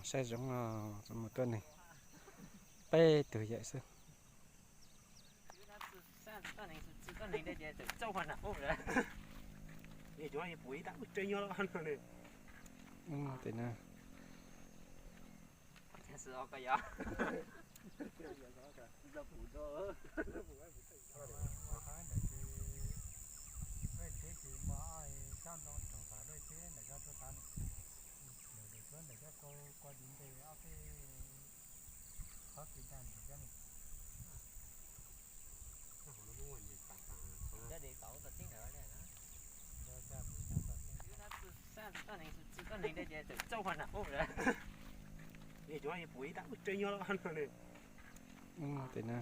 Saib zoo no, mus tuaj neeg peb tug yawm xwb. Ub, tes na. Ua qab ntawm ces lej teb ces muaj ob sab ntoo rau tas lej teb ntawm zos tuaj tas, lawm lawm tuaj ntawm zos kua kua dib ntej ob peb qhov kis ntag ntawm zos ne. Ub, tes na.